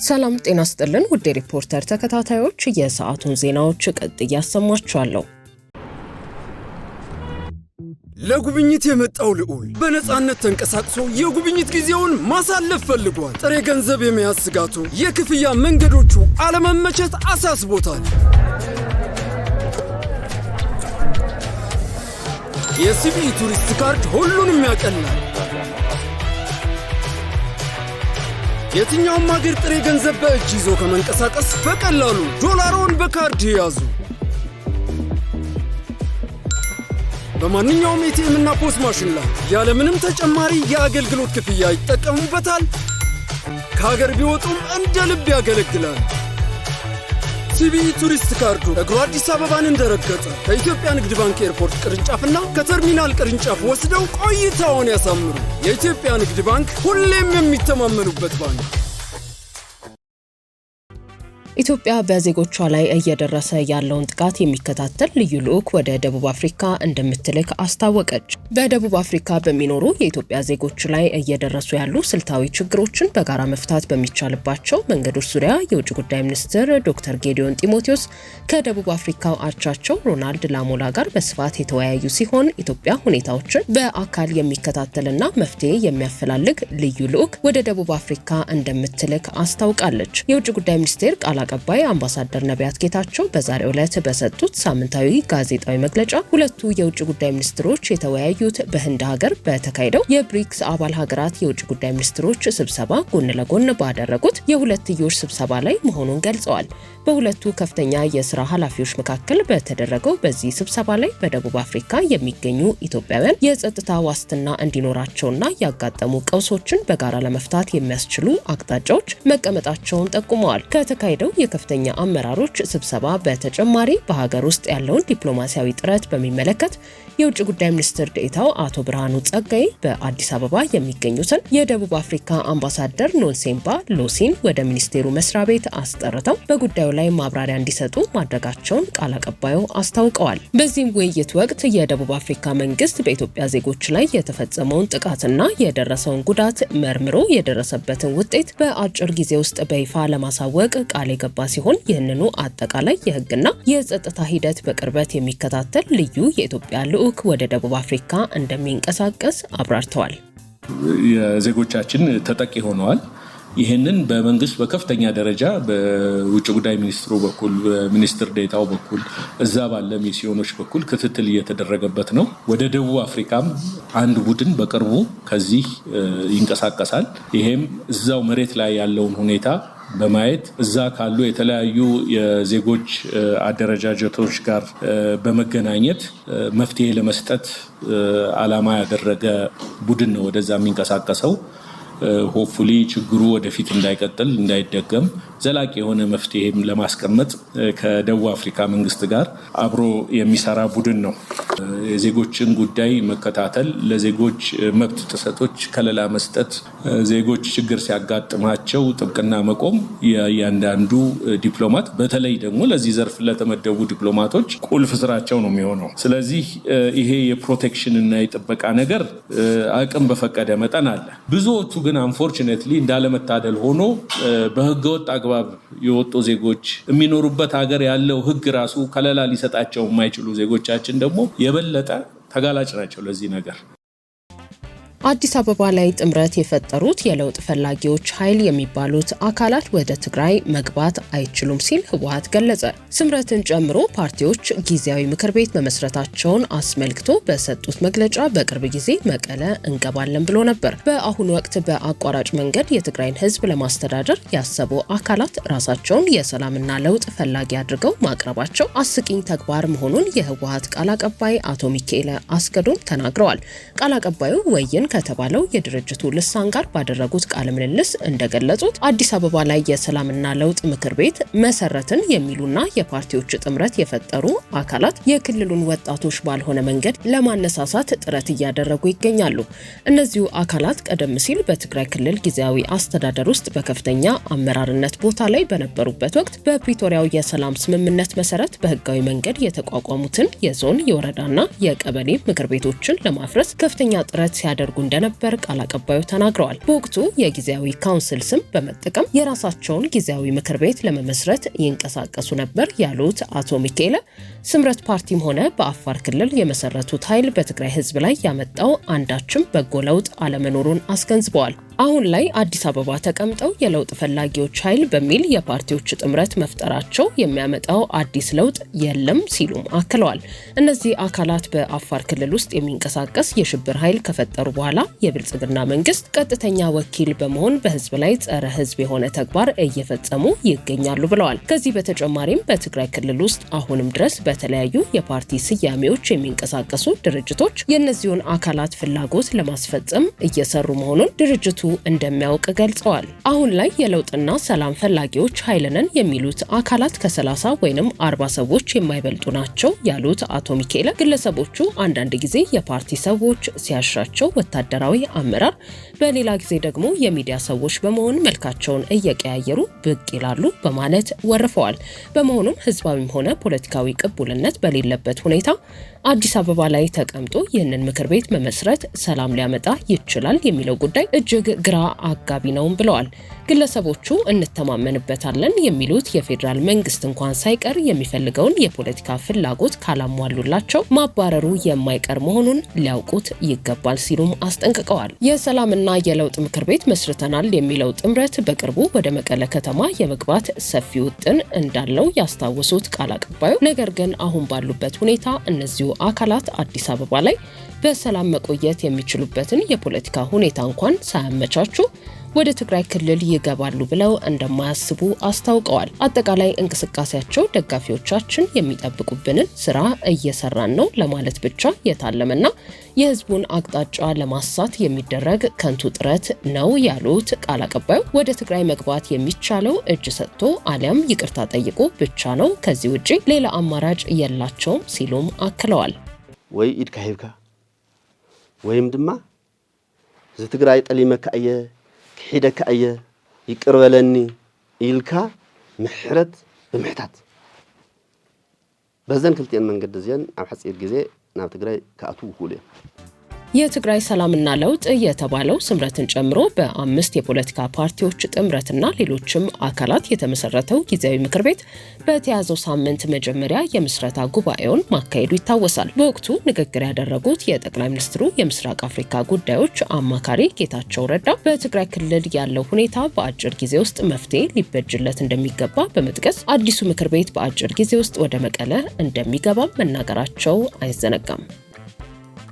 ሰላም ጤና ስጥልን ውድ ሪፖርተር ተከታታዮች፣ የሰዓቱን ዜናዎች ቀጥዬ አሰማችኋለሁ። ለጉብኝት የመጣው ልዑል በነፃነት ተንቀሳቅሶ የጉብኝት ጊዜውን ማሳለፍ ፈልጓል። ጥሬ ገንዘብ የመያዝ ስጋቱ፣ የክፍያ መንገዶቹ አለመመቸት አሳስቦታል። የ CBE ቱሪስት ካርድ ሁሉንም ያቀላል። የትኛውም አገር ጥሬ ገንዘብ በእጅ ይዞ ከመንቀሳቀስ በቀላሉ ዶላሮን በካርድ ይያዙ። በማንኛውም ATM እና POS machine ላይ ያለምንም ተጨማሪ የአገልግሎት ክፍያ ይጠቀሙበታል። ከሀገር ቢወጡም እንደ ልብ ያገለግላል። CBE ቱሪስት ካርዱ እግሮ አዲስ አበባን እንደረገጠ ከኢትዮጵያ ንግድ ባንክ ኤርፖርት ቅርንጫፍና ከተርሚናል ቅርንጫፍ ወስደው ቆይታውን ያሳምሩ። የኢትዮጵያ ንግድ ባንክ፣ ሁሌም የሚተማመኑበት ባንክ። ኢትዮጵያ በዜጎቿ ላይ እየደረሰ ያለውን ጥቃት የሚከታተል ልዩ ልዑክ ወደ ደቡብ አፍሪካ እንደምትልክ አስታወቀች። በደቡብ አፍሪካ በሚኖሩ የኢትዮጵያ ዜጎች ላይ እየደረሱ ያሉ ስልታዊ ችግሮችን በጋራ መፍታት በሚቻልባቸው መንገዶች ዙሪያ የውጭ ጉዳይ ሚኒስትር ዶክተር ጌዲዮን ጢሞቴዎስ ከደቡብ አፍሪካው አቻቸው ሮናልድ ላሞላ ጋር በስፋት የተወያዩ ሲሆን፣ ኢትዮጵያ ሁኔታዎችን በአካል የሚከታተልና መፍትሄ የሚያፈላልግ ልዩ ልዑክ ወደ ደቡብ አፍሪካ እንደምትልክ አስታውቃለች። የውጭ ጉዳይ ሚኒስቴር ቃል አቀባይ አምባሳደር ነቢያት ጌታቸው በዛሬው ዕለት በሰጡት ሳምንታዊ ጋዜጣዊ መግለጫ ሁለቱ የውጭ ጉዳይ ሚኒስትሮች የተወያዩት በህንድ ሀገር በተካሄደው የብሪክስ አባል ሀገራት የውጭ ጉዳይ ሚኒስትሮች ስብሰባ ጎን ለጎን ባደረጉት የሁለትዮሽ ስብሰባ ላይ መሆኑን ገልጸዋል። በሁለቱ ከፍተኛ የስራ ኃላፊዎች መካከል በተደረገው በዚህ ስብሰባ ላይ በደቡብ አፍሪካ የሚገኙ ኢትዮጵያውያን የጸጥታ ዋስትና እንዲኖራቸውና ያጋጠሙ ቀውሶችን በጋራ ለመፍታት የሚያስችሉ አቅጣጫዎች መቀመጣቸውን ጠቁመዋል። ከተካሄደው የከፍተኛ አመራሮች ስብሰባ በተጨማሪ በሀገር ውስጥ ያለውን ዲፕሎማሲያዊ ጥረት በሚመለከት የውጭ ጉዳይ ሚኒስትር ዴኤታው አቶ ብርሃኑ ጸጋዬ በአዲስ አበባ የሚገኙትን የደቡብ አፍሪካ አምባሳደር ኖንሴምባ ሎሲን ወደ ሚኒስቴሩ መስሪያ ቤት አስጠርተው በጉዳዩ ላይ ማብራሪያ እንዲሰጡ ማድረጋቸውን ቃል አቀባዩ አስታውቀዋል። በዚህም ውይይት ወቅት የደቡብ አፍሪካ መንግስት በኢትዮጵያ ዜጎች ላይ የተፈጸመውን ጥቃትና የደረሰውን ጉዳት መርምሮ የደረሰበትን ውጤት በአጭር ጊዜ ውስጥ በይፋ ለማሳወቅ ቃል የገባ ሲሆን፣ ይህንኑ አጠቃላይ የህግና የጸጥታ ሂደት በቅርበት የሚከታተል ልዩ የኢትዮጵያ ልዑክ ወደ ደቡብ አፍሪካ እንደሚንቀሳቀስ አብራርተዋል። የዜጎቻችን ተጠቂ ሆነዋል። ይህንን በመንግስት በከፍተኛ ደረጃ በውጭ ጉዳይ ሚኒስትሩ በኩል፣ በሚኒስትር ዴታው በኩል፣ እዛ ባለ ሚስዮኖች በኩል ክትትል እየተደረገበት ነው። ወደ ደቡብ አፍሪካም አንድ ቡድን በቅርቡ ከዚህ ይንቀሳቀሳል። ይሄም እዛው መሬት ላይ ያለውን ሁኔታ በማየት፣ እዛ ካሉ የተለያዩ የዜጎች አደረጃጀቶች ጋር በመገናኘት መፍትሄ ለመስጠት ዓላማ ያደረገ ቡድን ነው ወደዛ የሚንቀሳቀሰው። Hopefully ችግሩ ወደፊት እንዳይቀጥል፣ እንዳይደገም ዘላቂ የሆነ መፍትሄም ለማስቀመጥ ከደቡብ አፍሪካ መንግስት ጋር አብሮ የሚሰራ ቡድን ነው። የዜጎችን ጉዳይ መከታተል፣ ለዜጎች መብት ጥሰቶች ከለላ መስጠት፣ ዜጎች ችግር ሲያጋጥማቸው ጥብቅና መቆም የእያንዳንዱ ዲፕሎማት፣ በተለይ ደግሞ ለዚህ ዘርፍ ለተመደቡ ዲፕሎማቶች ቁልፍ ስራቸው ነው የሚሆነው። ስለዚህ ይሄ የ protection እና የጥበቃ ነገር አቅም በፈቀደ መጠን አለ። ብዙዎቹ ግን unfortunately እንዳለመታደል ሆኖ በህገወጥ አግባብ የወጡ ዜጎች፣ የሚኖሩበት ሀገር ያለው ህግ ራሱ ከለላ ሊሰጣቸው የማይችሉ ዜጎቻችን ደግሞ የበለጠ ተጋላጭ ናቸው ለዚህ ነገር። አዲስ አበባ ላይ ጥምረት የፈጠሩት የለውጥ ፈላጊዎች ኃይል የሚባሉት አካላት ወደ ትግራይ መግባት አይችሉም ሲል ህወሓት ገለጸ። ስምረትን ጨምሮ ፓርቲዎች ጊዜያዊ ምክር ቤት መመስረታቸውን አስመልክቶ በሰጡት መግለጫ በቅርብ ጊዜ መቀለ እንገባለን ብሎ ነበር። በአሁኑ ወቅት በአቋራጭ መንገድ የትግራይን ህዝብ ለማስተዳደር ያሰቡ አካላት ራሳቸውን የሰላምና ለውጥ ፈላጊ አድርገው ማቅረባቸው አስቂኝ ተግባር መሆኑን የህወሓት ቃል አቀባይ አቶ ሚካኤል አስገዶም ተናግረዋል። ቃል አቀባዩ ወይን ከተባለው የድርጅቱ ልሳን ጋር ባደረጉት ቃለ ምልልስ እንደገለጹት፣ አዲስ አበባ ላይ የሰላምና ለውጥ ምክር ቤት መሰረትን የሚሉና የፓርቲዎች ጥምረት የፈጠሩ አካላት የክልሉን ወጣቶች ባልሆነ መንገድ ለማነሳሳት ጥረት እያደረጉ ይገኛሉ። እነዚሁ አካላት ቀደም ሲል በትግራይ ክልል ጊዜያዊ አስተዳደር ውስጥ በከፍተኛ አመራርነት ቦታ ላይ በነበሩበት ወቅት በፕሪቶሪያው የሰላም ስምምነት መሰረት በህጋዊ መንገድ የተቋቋሙትን የዞን፣ የወረዳና የቀበሌ ምክር ቤቶችን ለማፍረስ ከፍተኛ ጥረት ሲያደርጉ እንደነበር ቃል አቀባዩ ተናግረዋል። በወቅቱ የጊዜያዊ council ስም በመጠቀም የራሳቸውን ጊዜያዊ ምክር ቤት ለመመስረት ይንቀሳቀሱ ነበር ያሉት አቶ ሚካኤል ስምረት ፓርቲም ሆነ በአፋር ክልል የመሰረቱት ኃይል በትግራይ ሕዝብ ላይ ያመጣው አንዳችም በጎ ለውጥ አለመኖሩን አስገንዝበዋል። አሁን ላይ አዲስ አበባ ተቀምጠው የለውጥ ፈላጊዎች ኃይል በሚል የፓርቲዎች ጥምረት መፍጠራቸው የሚያመጣው አዲስ ለውጥ የለም ሲሉም አክለዋል። እነዚህ አካላት በአፋር ክልል ውስጥ የሚንቀሳቀስ የሽብር ኃይል ከፈጠሩ በኋላ የብልጽግና መንግስት ቀጥተኛ ወኪል በመሆን በህዝብ ላይ ጸረ ህዝብ የሆነ ተግባር እየፈጸሙ ይገኛሉ ብለዋል። ከዚህ በተጨማሪም በትግራይ ክልል ውስጥ አሁንም ድረስ በተለያዩ የፓርቲ ስያሜዎች የሚንቀሳቀሱ ድርጅቶች የእነዚሁን አካላት ፍላጎት ለማስፈጸም እየሰሩ መሆኑን ድርጅቱ እንደሚያውቅ ገልጸዋል። አሁን ላይ የለውጥና ሰላም ፈላጊዎች ኃይል ነን የሚሉት አካላት ከ30 ወይንም 40 ሰዎች የማይበልጡ ናቸው ያሉት አቶ ሚካኤል ግለሰቦቹ አንዳንድ ጊዜ የፓርቲ ሰዎች ሲያሻቸው ወታደራዊ አመራር፣ በሌላ ጊዜ ደግሞ የሚዲያ ሰዎች በመሆን መልካቸውን እየቀያየሩ ብቅ ይላሉ በማለት ወርፈዋል። በመሆኑም ህዝባዊም ሆነ ፖለቲካዊ ቅቡልነት በሌለበት ሁኔታ አዲስ አበባ ላይ ተቀምጦ ይህንን ምክር ቤት መመስረት ሰላም ሊያመጣ ይችላል የሚለው ጉዳይ እጅግ ግራ አጋቢ ነውም ብለዋል። ግለሰቦቹ እንተማመንበታለን የሚሉት የፌዴራል መንግስት እንኳን ሳይቀር የሚፈልገውን የፖለቲካ ፍላጎት ካላሟሉላቸው ማባረሩ የማይቀር መሆኑን ሊያውቁት ይገባል ሲሉም አስጠንቅቀዋል። የሰላምና የለውጥ ምክር ቤት መስርተናል የሚለው ጥምረት በቅርቡ ወደ መቀለ ከተማ የመግባት ሰፊ ውጥን እንዳለው ያስታወሱት ቃል አቀባዩ፣ ነገር ግን አሁን ባሉበት ሁኔታ እነዚሁ አካላት አዲስ አበባ ላይ በሰላም መቆየት የሚችሉበትን የፖለቲካ ሁኔታ እንኳን ሳያመቻቹ ወደ ትግራይ ክልል ይገባሉ ብለው እንደማያስቡ አስታውቀዋል። አጠቃላይ እንቅስቃሴያቸው ደጋፊዎቻችን የሚጠብቁብንን ስራ እየሰራን ነው ለማለት ብቻ የታለመና የህዝቡን አቅጣጫ ለማሳት የሚደረግ ከንቱ ጥረት ነው ያሉት ቃል አቀባዩ ወደ ትግራይ መግባት የሚቻለው እጅ ሰጥቶ አሊያም ይቅርታ ጠይቆ ብቻ ነው፣ ከዚህ ውጪ ሌላ አማራጭ የላቸውም ሲሉም አክለዋል። ወይ ኢድካ ሂብካ ወይም ድማ እዚ ትግራይ ጠሊመካ እየ ክሒደካ እየ ይቅር በለኒ ኢልካ ምሕረት ብምሕታት በዘን ክልቲአን መንገዲ እዚአን ኣብ ሓፂር ግዜ ናብ ትግራይ ክኣትዉ ይኽእሉ እዮም። የትግራይ ሰላምና ለውጥ የተባለው ስምረትን ጨምሮ በ5 የፖለቲካ ፓርቲዎች ጥምረትና ሌሎችም አካላት የተመሰረተው ጊዜያዊ ምክር ቤት በተያዘው ሳምንት መጀመሪያ የምስረታ ጉባኤውን ማካሄዱ ይታወሳል። በወቅቱ ንግግር ያደረጉት የጠቅላይ ሚኒስትሩ የምስራቅ አፍሪካ ጉዳዮች አማካሪ ጌታቸው ረዳ በትግራይ ክልል ያለው ሁኔታ በአጭር ጊዜ ውስጥ መፍትሄ ሊበጅለት እንደሚገባ በመጥቀስ አዲሱ ምክር ቤት በአጭር ጊዜ ውስጥ ወደ መቀለ እንደሚገባም መናገራቸው አይዘነጋም።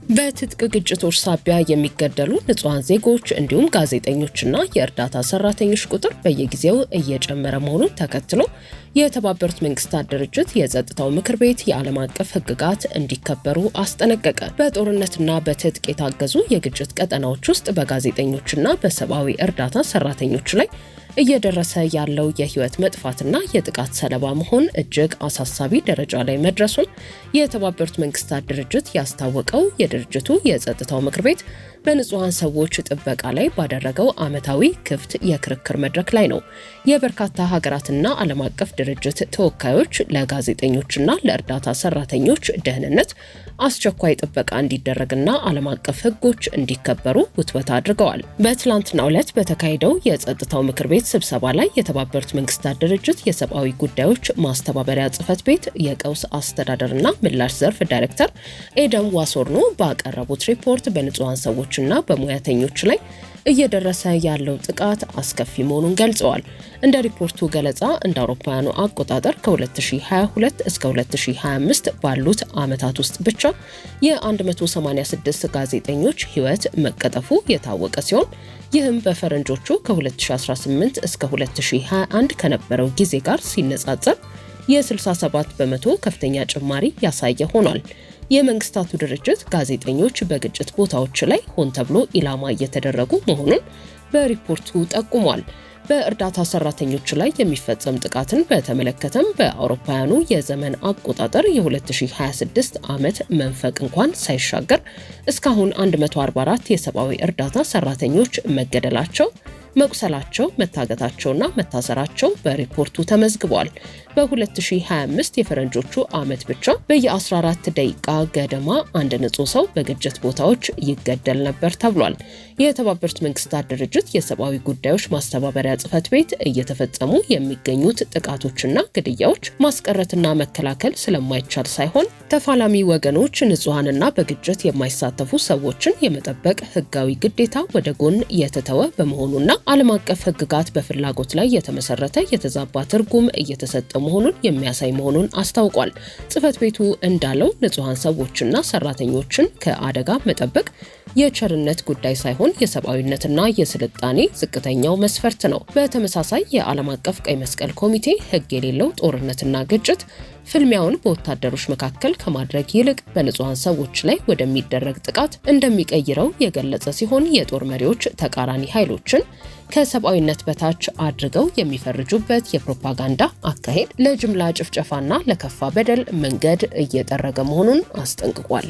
በትጥቅ ግጭቶች ሳቢያ የሚገደሉ ንጹሐን ዜጎች እንዲሁም ጋዜጠኞችና የእርዳታ ሰራተኞች ቁጥር በየጊዜው እየጨመረ መሆኑን ተከትሎ የተባበሩት መንግስታት ድርጅት የጸጥታው ምክር ቤት የዓለም አቀፍ ሕግጋት እንዲከበሩ አስጠነቀቀ። በጦርነትና በትጥቅ የታገዙ የግጭት ቀጠናዎች ውስጥ በጋዜጠኞችና በሰብአዊ እርዳታ ሰራተኞች ላይ እየደረሰ ያለው የህይወት መጥፋትና የጥቃት ሰለባ መሆን እጅግ አሳሳቢ ደረጃ ላይ መድረሱን የተባበሩት መንግስታት ድርጅት ያስታወቀው የድርጅቱ የጸጥታው ምክር ቤት በንጹሐን ሰዎች ጥበቃ ላይ ባደረገው ዓመታዊ ክፍት የክርክር መድረክ ላይ ነው። የበርካታ ሀገራትና ዓለም አቀፍ ድርጅት ተወካዮች ለጋዜጠኞችና ለእርዳታ ሰራተኞች ደህንነት አስቸኳይ ጥበቃ እንዲደረግና ዓለም አቀፍ ህጎች እንዲከበሩ ውትወታ አድርገዋል። በትላንትናው ዕለት በተካሄደው የጸጥታው ምክር ቤት ስብሰባ ላይ የተባበሩት መንግስታት ድርጅት የሰብአዊ ጉዳዮች ማስተባበሪያ ጽህፈት ቤት የቀውስ አስተዳደርና ምላሽ ዘርፍ ዳይሬክተር ኤደም ዋሶርኖ ባቀረቡት ሪፖርት በንጹሐን ሰዎችና በሙያተኞች ላይ እየደረሰ ያለው ጥቃት አስከፊ መሆኑን ገልጸዋል። እንደ ሪፖርቱ ገለጻ እንደ አውሮፓውያኑ አቆጣጠር ከ2022 እስከ 2025 ባሉት ዓመታት ውስጥ ብቻ የ186 ጋዜጠኞች ህይወት መቀጠፉ የታወቀ ሲሆን ይህም በፈረንጆቹ ከ2018 እስከ 2021 ከነበረው ጊዜ ጋር ሲነጻጸር የ67% ከፍተኛ ጭማሪ ያሳየ ሆኗል። የመንግስታቱ ድርጅት ጋዜጠኞች በግጭት ቦታዎች ላይ ሆን ተብሎ ኢላማ እየተደረጉ መሆኑን በሪፖርቱ ጠቁሟል። በእርዳታ ሰራተኞች ላይ የሚፈጸም ጥቃትን በተመለከተም በአውሮፓውያኑ የዘመን አቆጣጠር የ2026 ዓመት መንፈቅ እንኳን ሳይሻገር እስካሁን 144 የሰብአዊ እርዳታ ሰራተኞች መገደላቸው መቁሰላቸው፣ መታገታቸውና መታሰራቸው በሪፖርቱ ተመዝግቧል። በ2025 የፈረንጆቹ ዓመት ብቻ በየ14 ደቂቃ ገደማ አንድ ንጹህ ሰው በግጭት ቦታዎች ይገደል ነበር ተብሏል። የተባበሩት መንግስታት ድርጅት የሰብአዊ ጉዳዮች ማስተባበሪያ ጽሕፈት ቤት እየተፈጸሙ የሚገኙት ጥቃቶችና ግድያዎች ማስቀረትና መከላከል ስለማይቻል ሳይሆን ተፋላሚ ወገኖች ንጹሐንና በግጭት የማይሳተፉ ሰዎችን የመጠበቅ ሕጋዊ ግዴታ ወደ ጎን የተተወ በመሆኑና ዓለም አቀፍ ሕግጋት በፍላጎት ላይ የተመሰረተ የተዛባ ትርጉም እየተሰጠ መሆኑን የሚያሳይ መሆኑን አስታውቋል። ጽሕፈት ቤቱ እንዳለው ንጹሐን ሰዎችና ሰራተኞችን ከአደጋ መጠበቅ የቸርነት ጉዳይ ሳይሆን የሰብአዊነትና የስልጣኔ ዝቅተኛው መስፈርት ነው። በተመሳሳይ የዓለም አቀፍ ቀይ መስቀል ኮሚቴ ሕግ የሌለው ጦርነትና ግጭት ፍልሚያውን በወታደሮች መካከል ከማድረግ ይልቅ በንጹሐን ሰዎች ላይ ወደሚደረግ ጥቃት እንደሚቀይረው የገለጸ ሲሆን፣ የጦር መሪዎች ተቃራኒ ኃይሎችን ከሰብአዊነት በታች አድርገው የሚፈርጁበት የፕሮፓጋንዳ አካሄድ ለጅምላ ጭፍጨፋና ለከፋ በደል መንገድ እየጠረገ መሆኑን አስጠንቅቋል።